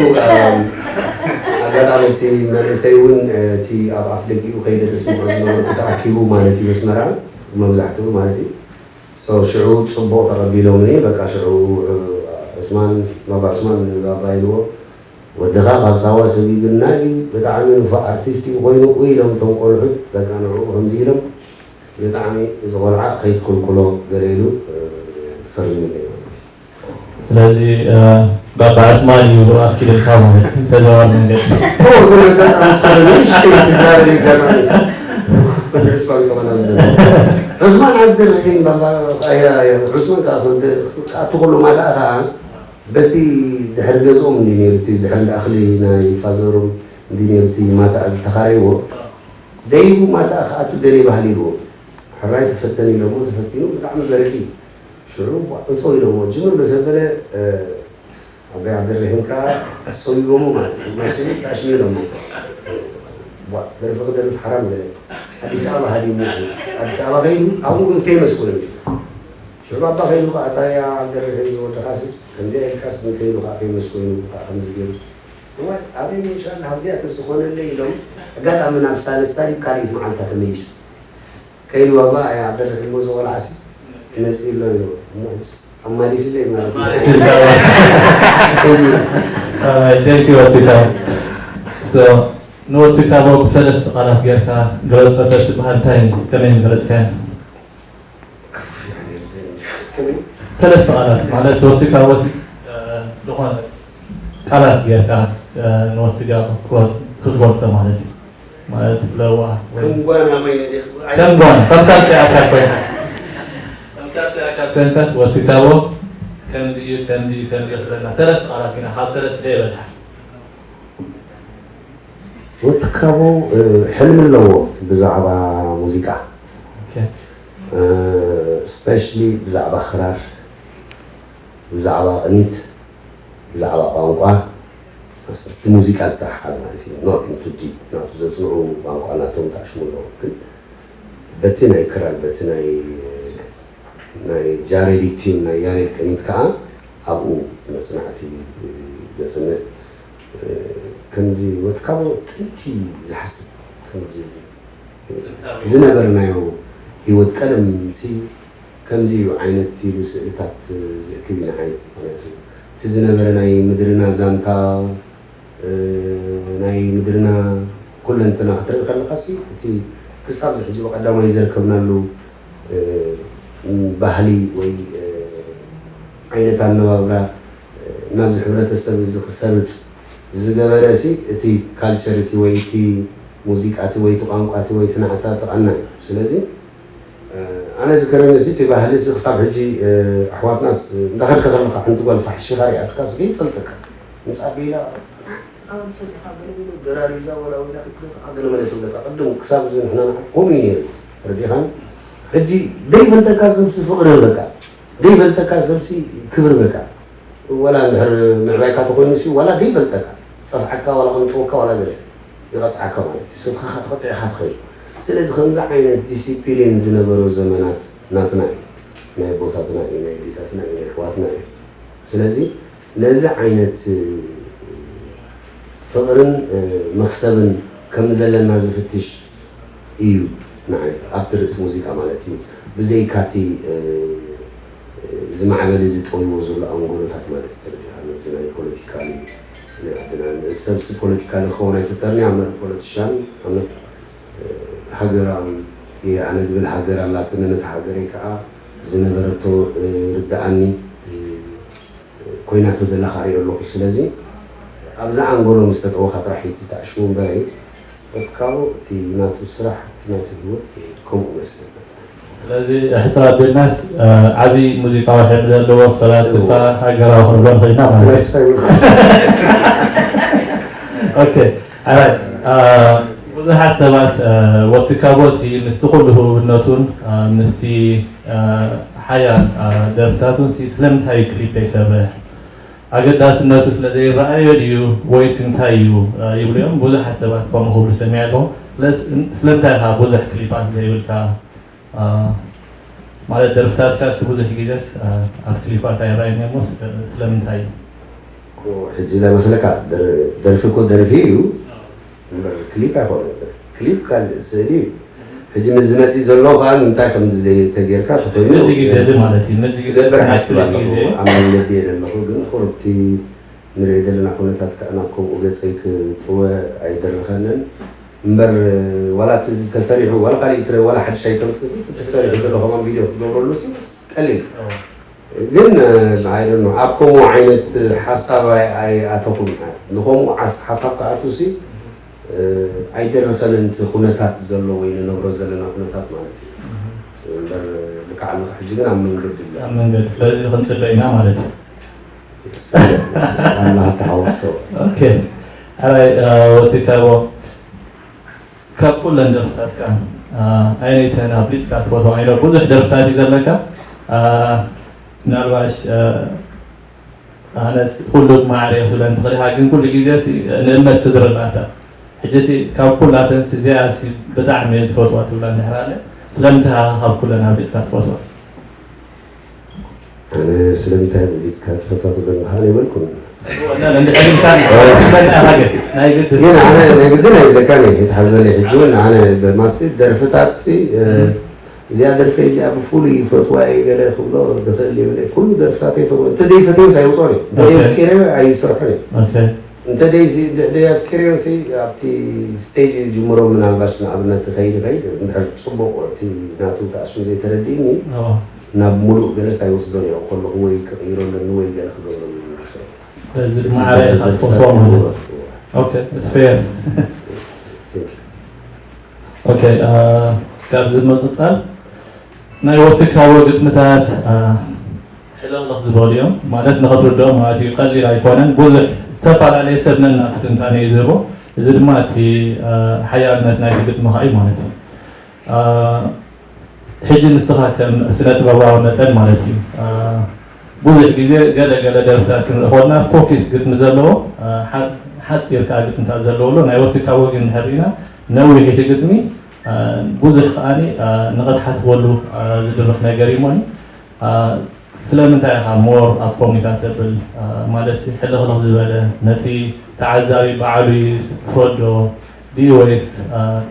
ኣጋጣሚ እቲ መንእሰይ እውን እቲ ኣብ ኣፍ ደጊኡ ከይደ ደስምዖ ዝነበርኩ ተኣኪቡ ማለት እዩ መስመራ መብዛሕትኡ ማለት እዩ ሽዑ ጽቡቕ ተቐቢሎምኒ። በቃ ሽዑ ዑስማን፣ ባባ ዑስማን ባባ ኢልዎ፣ "ወድኻ ካብ ሳዋ ሰጊዱና እዩ፣ ብጣዕሚ ንፉዕ ኣርቲስት እዩ ኮይኑ" ኢሎም እቶም ቆልዑት። በቃ ንዕኡ ከምዚ ኢሎም፣ ብጣዕሚ እዚ ቆልዓ ከይትክልክሎ ገለ ኢሉ ፈሪሙለይ ማለት እዩ። ስለዚ ባባ ዕስማን እዩ ኣፍኪልካ ማለት እዩ። ተዘዋር መንገዲ ዑስማን ዓብድርሒም ባባ። ዑስማን ከዓ ኣትኩሉ ማታ ከዓ በቲ ድሕሪ ገዝኦም እንዲ ነይሩ፣ እቲ ድሕሪ እኽሊ ናይ ፋዘሮም እንዲ ነይሩ፣ እቲ ማታ ተኻረይዎ። ደይቡ ማታ ክኣቱ ደልየ ባህሊ ኢልዎ። ሕራይ ተፈተን ኢሎሞ፣ ተፈቲኑ ብጣዕሚ በሪሕ እዩ። ሽዑ እቶ ኢሎሞ፣ ጅምር መሰበለ ኣባይ ዓብደረሒም ከዓ ሰዊቦሞ ማለት እዩ። ማሽን ጣሽሚ ኢሎሞ። ደርፊ ክደርፍ ሓራም ገለ። ኣዲስ ኣበባ ሃዲሙ። ኣዲስ ኣበባ ከይዱ ኣብኡ ግን ፌመስ ኮነ። ሽዑ ባባ ከይዱ ከዓ፣ "ኣታ ያ ዓብደረሒም ዝወደኻሲ ከምዚኣ ኢልካስ ከይዱ ከዓ ፌመስ ኮይኑ ከዓ ከምዚ ገይሩ። እዋይ ኣበይ ምሻል ኣብዚኣ ተዝኾነለይ" ኢሎም። ኣጋጣሚ ናብ ሳልስታ ድዩ ካልኣይቲ መዓልታ ተመሊሱ። ከይዱ ባባ፣ "ኣይ ዓብደረሒም እሞ ዝቆልዓሲ መፂኡ ኣሎ" ኢሉ። እሞ ሕጅስ ኣማሊስለይ ማለት እዩ። ንወትካቦ ብሰለስተ ቃላት ጌርካ ግለፆ ተትበሃል እንታይ ከመይ ምገለፅካዮ? ሰለስተ ቃላት ማለት ወትካቦ ዝኾነ ቃላት ጌርካ ንወትካቦ ክትገልፆ ማለት እዩ። ማለት ለዋ ወይ ከም ጓና ኮይነ ዲኺ? ከም ጓና፣ ከም ሳልሳይ ኣካል ኮይንካ። ከም ሳልሳይ ኣካል ኮይንካስ ወትካቦ ከምዚ እዩ፣ ከምዚ እዩ፣ ከምዚ እዩ ክትብለና። ሰለስተ ቃላት ግና ካብ ሰለስተ ከይበዝሓ። ወትካቦ፣ እ፣ ሕልሚ ኣለዎ ብዛዕባ ሙዚቃ። ኦኬ። እ፣ ስፔሻሊ ብዛዕባ ክራር፣ ብዛዕባ ቅኒት፣ ብዛዕባ ቋንቋ፣ ምስ፣ ምስቲ ሙዚቃ ዝተሓሓዝ ማለት እዩ። Not into deep፣ ናቱ ዘጽንዑ ቋንቋ ናቶም ታሽሙ ኣለዎ። ግን በቲ ናይ ክራር፣ በቲ ናይ፣ ናይ ጃሬድ ቲዩን፣ ናይ ያሬድ ቅኒት ከኣ ኣብኡ መጽናዕቲ ዘጽንዕ፣ እ፣ ከምዚ ወትካቦ ጥንቲ ዝሓስብ፣ ከምዚ ዝነበርናዮ ህይወት ቀደም ሲ ከምዚ እዩ ዓይነት ኢሉ ስእልታት ዝእክብ እዩ ንዓይ። ምኽንያቱ እቲ ዝነበረ ናይ ምድርና ዛንታ፣ እ፣ ናይ ምድርና ኩለንትና ክትርኢ ከለኻሲ፣ እቲ ክሳብ እዚ ሕጂ ብቐዳማይ ዘርከብናሉ፣ እ፣ ባህሊ ወይ፣ እ፣ ዓይነት ኣነባብራ፣ እ፣ ናብዚ ሕብረተሰብ እዚ ክሰርጽ ዝገበረ ሲ እቲ ካልቸር እቲ ወይ እቲ ሙዚቃ እቲ ወይ እቲ ቋንቋ እቲ ወይ እቲ ናዕታ እቲ ቀና እዩ። ስለዚ ኣነ ዝከረኒ ሲ እቲ ባህሊ ሲ ክሳብ ሕጂ ኣሕዋትናስ እንዳኸድካ ከለካ ሓንቲ ጓል ፋሕሺኻ ሪኣትካስ ዘይትፈልጠካ ምጻ ቢላ ኣንተ ዲኻ ገለ ገለ ደራሪዛ ወላ ወላ ክትገዛ ገለ መለ ትብለካ ቅድም ክሳብ እዚ ንሕና ንዓ ከምኡ እዩ ነይሩ ተረዲኻኒ ሕጂ ደይፈልጠካ ሰብሲ ፍቕሪ በቃ ደይፈልጠካ ሰብሲ ክብሪ በቃ ወላ እንድሕር ምዕባይካ ተኾይኑ ሲ ዋላ ደይፈልጠካ ጸፍዓካ ዋላ ቅንጥወካ ዋላ ገለ ይቐጽዓካ ማለት እዩ። ስፍኻ ክትቐጽዕ ኢኻ ትኽእል። ስለዚ ከምዚ ዓይነት ዲሲፕሊን ዝነበሮ ዘመናት ናትና እዩ። ናይ ኣቦታትና እዩ፣ ናይ ኣዴታትና እዩ፣ ናይ ኣሕዋትና እዩ። ስለዚ ነዚ ዓይነት ፍቕርን መኽሰብን ከም ዘለና ዝፍትሽ እዩ ንዓይ ኣብቲ ርእሲ ሙዚቃ ማለት እዩ። ብዘይካቲ ዝማዕበል እዚ ጠውይዎ ዘሎ ኣንጎሎታት ማለት እዩ ተረዲኻ ነዚ ናይ ፖለቲካሊ ናይ ዓድና ሰብሲ ፖለቲካሊ ክኸውን ኣይፍጠርን እየ ኣመር ፖለቲሻን ኣመር ሃገራዊ እየ ኣነ ዝብል ሃገር ኣላትኒ ነቲ ሃገረይ ከዓ ዝነበረቶ ርድኣኒ ኮይናቶ ዘላ ካሪኦ ኣለኹ ስለዚ ኣብዛ ኣንጎሎ ምስ ተጠወኻ ጥራሕ እዩ ተኣሽሙ እምበረይ በትካቡ እቲ ናቱ ስራሕ እቲ ናቱ ህይወት ከምኡ መስለኒ ስለዚ ሕፅር ኣቢልናስ ዓብዪ ሙዚቃዊ ሕብሪ ዘለዎ ፈላስፋ ሃገራዊ ክንብሎ ንኽእልና ማለት እዩ። ኦኬ ኣራይ ብዙሓት ሰባት ወትካቦ እቲ ምስቲ ኩሉ ህቡብነቱን ምስቲ ሓያል ደርፍታቱን ስለምንታይ እዩ ክሊፕ ዘይሰርሕ ኣገዳስነቱ ስለ ዘይረኣዮ ድዩ ወይስ እንታይ እዩ ይብሉ እዮም። ብዙሓት ሰባት ከምኡ ክብሉ ሰሚዐ ኣለኹ። ስለምንታይ ኢኻ ብዙሕ ክሊፓት ዘይብልካ? ማለት ደርፍታትካ እስቲ ብዙሕ ግዜስ ኣብ ክሊፓት ኣይረኣይን እሞ ስለምንታይ እዩ? ሕጂ እንታይ መስለካ ደርፊ እኮ ደርፊ እዩ እምበር ክሊፕ ኣይኮነን። ክሊፕ ካልእ ስእሊ እዩ። ሕጂ ምስ ዝመፅእ ዘሎ ከዓ እንታይ ከምዚ ዘይተጌርካ ተኮይኑ ነዚ ግዜ እዚ ማለት እዩ ነዚ ግዜ ክገብር ናይ ሓስብ ፍሉይ ኣለኹ። ግዜ ኣብ መንገዲ እየ ዘለኹ፣ ግን ቁሩብቲ ንሪኦ ዘለና ኩነታት ከዓ ናብ ከምኡ ገፀይ ክጥወ ኣይደርኸንን እምበር፣ ዋላ እቲ ተሰሪሑ ዋላ ካሊእ ትረ ዋላ ሓድሽ ኣይተምፅእ፣ እቲ ተሰሪሑ ዘሎ ከማን ቪድዮ ክገብረሉ ሲ ቀሊል። ግን ኣይደኖ ኣብ ከምኡ ዓይነት ሓሳብ ኣይኣተኹም። ንከምኡ ሓሳብ ክኣቱ ሲ ኣይደርኸንን፣ እቲ ኩነታት ዘሎ ወይ ንነብሮ ዘለና ኩነታት ማለት እዩ። እምበር ልክዓ ኣለካ ሕጂ ግን ኣብ መንገዲ ኣሎ። ኣብ መንገዲ ስለዚ ክንፅበ ኢና ማለት እዩ። ኣላ ተሓወሶ። ኦኬ ሕራይ ወዲ ከርቦ ካብ ኩለን ደርፍታትካ ኣየነይተን ኣብሊፅካ ትፈትዋ? ኢሎ ብዙሕ ደርፍታት እዩ ዘለካ። ምናልባሽ ኣነስ ኩሉ ማዕረ እየ ክብለን ትኽእል ኢኻ፣ ግን ኩሉ ግዜ ንእምነት ስድርና እታ ሕጂ ካብ ኩላተን እዚኣ ብጣዕሚ እየ ዝፈትዋ ትብላ እንድሕር ኣለ ስለምንታይ ኢኻ ካብ ኩለን ኣብሊፅካ ትፈትዋ? ኣነ ስለምንታይ ብሊፅካ ትፈትዋ ትብለኒ ከዓ ኣይበልኩን። ናይ ግድን ኣነ ናይ ግድን ኣይብለካን እየ። ይትሓዘለይ ሕጂ እውን ኣነ ብማሲ ደርፍታት ሲ እዚኣ ደርፈይ እዚኣ ብፍሉይ ይፈትዋ እየ ገለ ክብሎ ዝኽእል የብለይ። ኩሉ ደርፍታት ይፈትዎ። እንተ ዘይፈትዎስ ኣይውፅኦን እየ። እንተ ኦኬ። ዘይፍቅሬዮ ኣይሰርሖን እየ። ኦኬ እንተ ደይ- እንተ ዘይኣፍቂረዮ ሲ ኣብቲ ስቴጅ ይጅምሮ። ምናልባሽ ንኣብነት ይኸይድ ይኸይድ እንድሕር ፅቡቕ እቲ ናቱ ተኣሽሙ ዘይተረዲእኒ እዎ። ናብ ሙሉእ ገለስ ኣይወስዶን እየ ከለኹ ወይ ክቕይሮ ኣለኒ ወይ ገለ ክገብሮ ኣለኒ። ስለዚ ማዕረ ኢኻ ትፈትዋ ማለት እዩ። ኦኬ it's fair። ኦኬ ካብዚ ምቕፃል ናይ ወትካቦ ግጥምታት ሕልኽልኽ ዝበሉ እዮም ማለት ንኽትርድኦም ማለት እዩ። ቀሊል ኣይኮነን። ብዙሕ ዝተፈላለየ ሰብ ነናቱ ትንታነ እዩ ዝህቦ። እዚ ድማ እቲ ሓያልነት ናይቲ ግጥምኻ እዩ ማለት እዩ። ሕጂ ንስኻ ከም ስነ ጥበባዊ መጠን ማለት እዩ ብዙሕ ግዜ ገለ ገለ ደርፍታት ክንርኢ ከለና ፎኪስ ግጥሚ ዘለዎ ሓፂር ከዓ ግጥምታት ዘለውሎ ናይ ወትካቦ ግን እንድሕር ርኢና ነዊሕ እቲ ግጥሚ ብዙሕ ከዓኒ ንኽትሓስበሉ ዝድርኽ ነገር እዩ እሞኒ ስለምንታይ ኢኻ ሞር ኣብ ኮሚታት ተብል ማለት ሕልኽልኽ ዝበለ ነቲ ተዓዛቢ ባዕሉ እዩ ዝፈዶ ድዩ ወይስ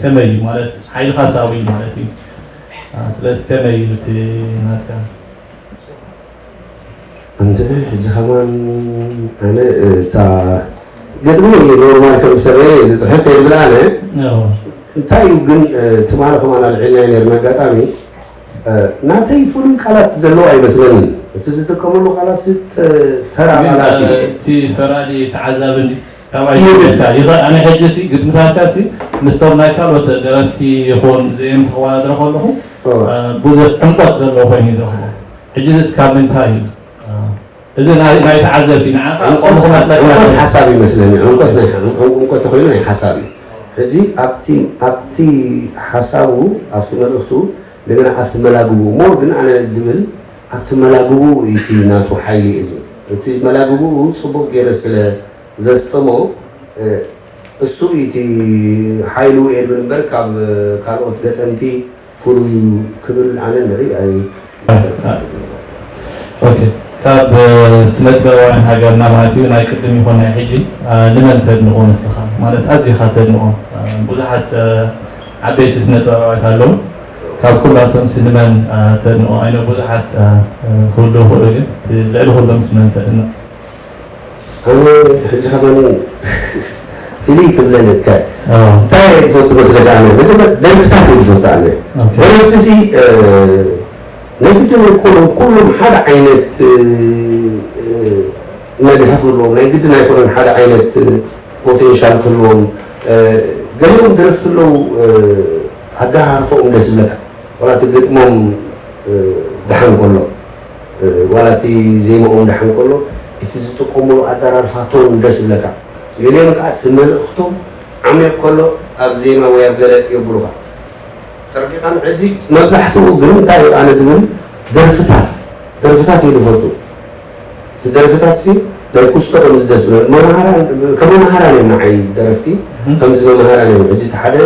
ከመይ እዩ ማለት ሓይልኻ ሳዊ ማለት እዩ ስለዚ ከመይ እዩ እቲ ናትካ ኣንተ ሕጂ ከማን ኣነ እታ ግጥሚ ኖርማል ከም ሰበየ ዝፅሕፍ የብል ኣነ እንታይ እዩ ግን ትማሊ ከማን ኣልዒልና ነርና ኣጋጣሚ ናተይ ፍሉይ ቃላት ዘለዎ ኣይመስለንን እቲ ዝጥቀመሉ ቃላት ተራ ቃላት እዩ እቲ ፈራዲ ተዓዛቢ ካባይ ይብለካ ይኸ ኣነ ሕጂ ሲ ግጥምታትካ ሲ ምስቶም ናይ ካልኦት ደረፍቲ ይኹን ዘየም ተወዳድረ ከለኹ ብዙሕ ዕምቆት ዘለዎ ኮይኑ ይረኽቦ ሕጂ ዝስ ካብ ምንታይ እዩ እዚ ናይ ተዓዘብቲ ንዓኻ ከምኡ ክመስለካ ዕምቆት ሓሳብ ይመስለኒ ዕምቆት ናይ ዕምቆት ተኮይኑ ናይ ሓሳብ እዩ ሕጂ ኣብቲ ኣብቲ ሓሳቡ ኣብቲ መልእኽቱ እንደገና ኣብቲ መላግቡ ሞር ግን ኣነ ዝብል ኣብቲ መላግቡ እቲ ናቱ ሓይሊ እዚ እቲ መላግቡ ፅቡቅ ገይረ ስለ ዘስጠሞ እሱ እቲ ሓይሉ ኤድብን እምበር ካብ ካልኦት ገጠምቲ ፍሉይ ክብል ኣነ ንርኢ ኣይ ኦኬ ካብ ስነ ጥበባውያን ሃገርና ማለት እዩ ናይ ቅድም ይኹን ናይ ሕጂ ንመን ተድንቆ ንስኻ ማለት ኣዚኻ ተድንቆ ብዙሓት ዓበይቲ ስነ ጥበባውያን ኣለዉ ካብ ኩላቶም ስንመን ተድንቆ ኣይነ ብዙሓት ክህሉ ይኽእሉ ግን ልዕሊ ኩሎም ስንመን ተድንቆ ኣነ ሕጂ ከማን ፍልይ ክብለለካ እንታይ እየ ዝፈቱ መስለካ ኣነ መጀመር ደርፍታት እየ ዝፈቱ ኣነ ደረፍቲ ሲ ናይ ግድን ኣይኮኑን ኩሎም ሓደ ዓይነት ነግሒ ክህልዎም ናይ ግድን ኣይኮነን ሓደ ዓይነት ፖቴንሻል ክህልዎም ገሊኦም ደረፍቲ ኣለዉ ኣደራርፈኦም ደስ ዝብለካ ዋላ እቲ ግጥሞም ደሓን ከሎ ዋላ እቲ ዜማኦም ደሓን ከሎ እቲ ዝጥቀምሉ ኣደራርፋ ቶን ደስ ዝብለካ ገሊኦም ከዓ እቲ መልእኽቶም ዓሚቕ ከሎ ኣብ ዜማ ወይ ኣብ ገለ የብሉኻ ተረዲኻን ሕጂ መብዛሕትኡ ግን እንታይ እዩ ኣነ ዝብል ደርፍታት ደርፍታት እዩ ዝፈቱ እቲ ደርፍታት ሲ ናይ ኩስቶ ከም ዝደስ ከም መምሃራን እዮም ንዓይ ደረፍቲ ከምዚ መምሃራን እዮም ሕጂ ሓደ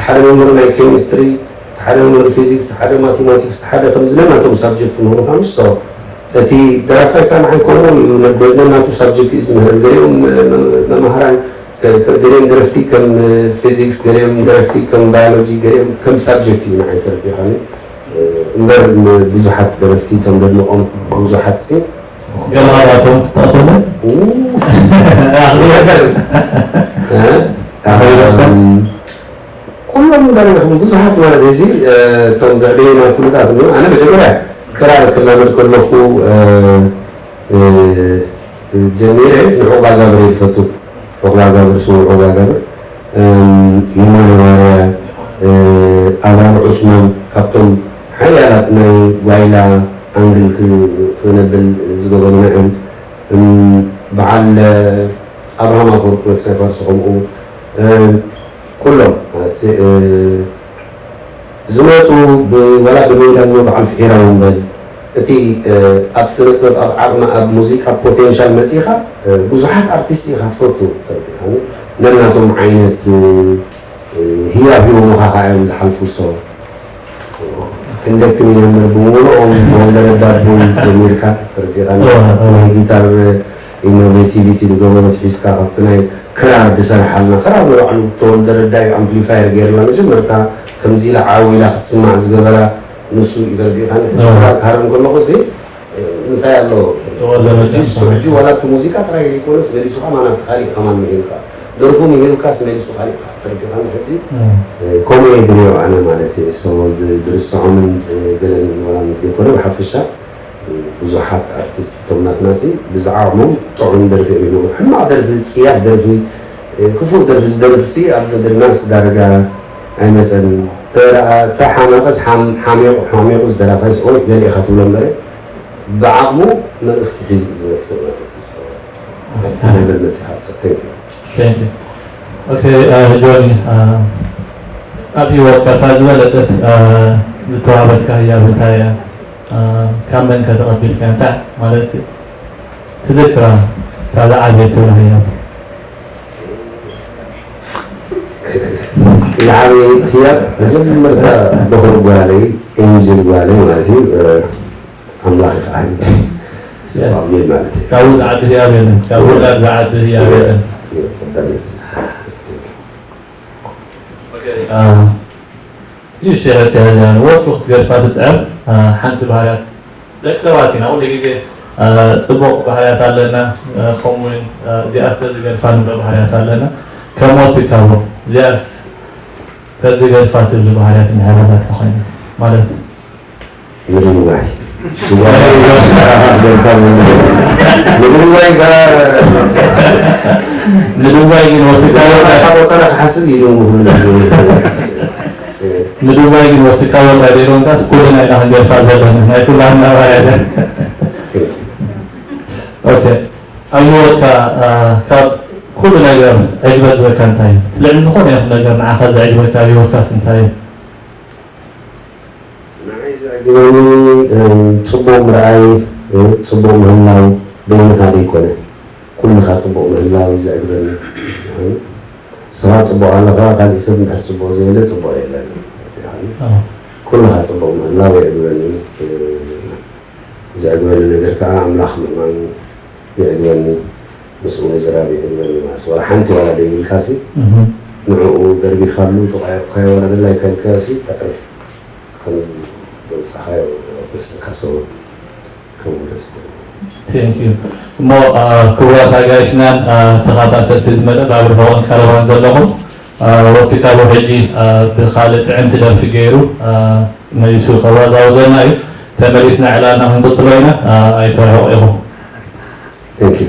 ሓደ መምህር ናይ ኬሚስትሪ ሓደ መምህር ፊዚክስ ሓደ ማቴማቲክስ ሓደ ከምዚ ነናቶም ሳብጀክት ምህሩ ከምሽ ሶ እቲ ደራፋይ ከዓ ንዓይ ከምኡ እዩ ነናቱ ሳብጀክት እዩ ዝምህረን ገሊኦም መምሃራን ገሊኦም ደረፍቲ ከም ፊዚክስ፣ ገሊኦም ደረፍቲ ከም ባዮሎጂ፣ ገሊኦም ከም ሳብጀክት እዩ ንዓይ ተረዲኻኒ። እምበር ብዙሓት ደረፍቲ ከም ደድንቖም ብዙሓት ሲ ገለ ካብኣቶም ክትጠቕሰለን? ኩሎም እምበር ብዙሓት ማለት እዚ እቶም ዘዕበዩና ፍሉጣት እዮም። ኣነ መጀመርያ ክራር ክላመድ ከለኹ ጀሚረ ንዑቕባጋብር እየ ዝፈቱ። ዑቕባጋብር ስሙ ዑቕባጋብር፣ የማነ ባርያ፣ ኣብራር ዑስማን ካብቶም ሓያላት ናይ ጓይላ ኣንግል ክነብል ዝገበሩና እዮም። በዓል ኣብርሃም ኣፈወርቂ መስካይ ፋርስ ከምኡ ኩሎም ዝመፁ ዋላ ብሜዳ እሞ በዓል ፍሒራ እውን በል እቲ ኣብ ስነ ጥበብ ኣብ ዓቕሚ ኣብ ሙዚቃ ፖቴንሻል መፂኻ ብዙሓት ኣርቲስት ኢኻ ትፈቱ ተረዲኻኒ ነናቶም ዓይነት ህያብ ሂቦምኻ ከዓ እዮም ዝሓልፉ ሰው ክንደክም ኢና እምበር ብምሉኦም ተወልደ ረዳ ቡን ጀሚርካ ተረዲኻኒ ናይ ጊታር ኢኖቬቲቪቲ ዝገበረት ሒዝካ ካብቲ ናይ ክራር ዝሰርሓልና ክራር ንባዕሉ ተወልደ ረዳ እዩ ኣምፕሊፋየር ገይርና መጀመርታ ከምዚ ኢላ ዓው ኢላ ክትስማዕ ዝገበራ ንሱ እዩ ተረዲኻኒ ተጀምራ ክሃረም ከለኹ እዚ ምሳይ ኣሎ ተወልደ ረዳ ሕጂ ሕጂ ዋላ እቲ ሙዚቃ ጥራይ ዘይኮነስ መሊሱ ከማን ኣብቲ ካሊእ ከማን ምሂሩካ ደርፉ ምሂሩካስ መሊሱ ካሊእ ተረዲኻኒ ሕጂ ከምኡ እየ ዝሪኦ ኣነ ማለት እየ so ዝርስዖምን ገለን ዋላ ዘይኮነ ብሓፈሻ ብዙሓት ኣርቲስት እቶም ናትና ሲ ብዝዓቕሞም ጥዑም ደርፊ እዮም ይገብሩ። ሕማቕ ደርፊ፣ ፅያፍ ደርፊ፣ ክፉእ ደርፊ ዝደርፍ ሲ ኣብ ምድርናስ ዳርጋ ኣይመፀን። ተሓመቐስ ሓሚቑ ሓሚቑ ዝደራፋይስ ኦይ ገለ ኢኻ ትብሎ እምበረ ብዓቕሙ መልእኽቲ ሒዙ እዩ ዝመፅእ ማለት እዩ። ኣብቲ ሌቨል መፂኻ ትስራሕ። Thank you። Thank you። Okay, ጆኒ ኣብ ህይወትካ እታ ዝበለፀት ዝተዋህበትካ ህያብ እንታይ እያ? ካብ መን ከ ተቐቢልካ እንታይ ማለት ትዝክራ እታ ዝዓበየት ትብላ ህያብ? ዝዓበየት ህያብ መጀመርታ በኹር ጓለይ ኤንጅል ጓለይ ማለት እዩ ኣምላኽ ይኸዓል ሰብኣዊ ማለት እዩ። ካብኡ ዝዓቢ ህያብ የለን። ካብ ውላድ ዝዓቢ ህያብ የለን። ቀዳመይቲ ይሽ ሕትያ ወትሩ ክትገድፋ ትፅዕር ሓንቲ ባህርያት ደቂ ሰባት ኢና። ኩሉ ግዜ ፅቡቕ ባህርያት ኣለና፣ ከምኡ እውን እዚኣስ ተዝገድፋ ንብሎ ባህርያት ኣለና። ከም ወትካቦ እዚኣስ ተዝገድፋ ትብሊ ባህርያት እንድሕር ኣላትካ ኮይና ማለት ምድንጓይ ምድንጓይ ምድንጓይ ግን ወትካቦ ቆፀራ ክሓስብ ይደንጉ ኩሉ ግዜ ምድንጓይ ግን ወትካቦ እንታይ ደይሮንካስ ኩልና ኢና ክንገድፋ ዘለና ናይ ኩላህና ባህርያት ኦኬ ኣብ ህይወትካ ካብ ኩሉ ነገር ዕግበት ዝበካ እንታይ እዩ? ትልዕል ዝኾነ ይኹን ነገር ንዓኻ ዘዕግበካ ኣብ ህይወትካስ እንታይ እዩ? ንዓይ ዘዕግበኒ ጽቡቕ ምርኣይ፣ ጽቡቕ ምህላው በይንኻ ዘይኮነ ኩልኻ ጽቡቕ ምህላው እዩ ዘዕግበኒ። ንስኻ ጽቡቕ ኣለኻ፣ ካሊእ ሰብ እንድሕር ጽቡቕ ዘይበለ ጽቡቕ የለን። ኩልኻ ጽቡቕ ምህላው የዕግበኒ። ዘዕግበኒ ነገር ከኣ ኣምላኽ ምእማን የዕግበኒ፣ ምስኡ ምዝራብ የዕግበኒ ማለት እዩ። ዋላ ሓንቲ ዋላ ደይብልካሲ ንዕኡ ደርቢኻሉ ተቋየቕካዮ ዋላ ደላይካ ኢልካዮሲ ተዕርፍ ከምዚ ዘውጻኻዮ ክስእካ ሰው ከምኡ ደስ ይብል። Thank you። እሞ ክቡራት ኣጋይሽናን ተኸታተልቲ እዚ መደብ ኣብ ርሑቕን ቀረባን ዘለኹም ወዲ ካቦ ሕጂ ብኻልእ ጥዕምቲ ደርፊ ገይሩ መሊሱ ከወዛውዘና እዩ። ተመሊስና ዕላልና ክንቅፅሎ ኢና። ኣይትርሕቑ ኢኹም። Thank you።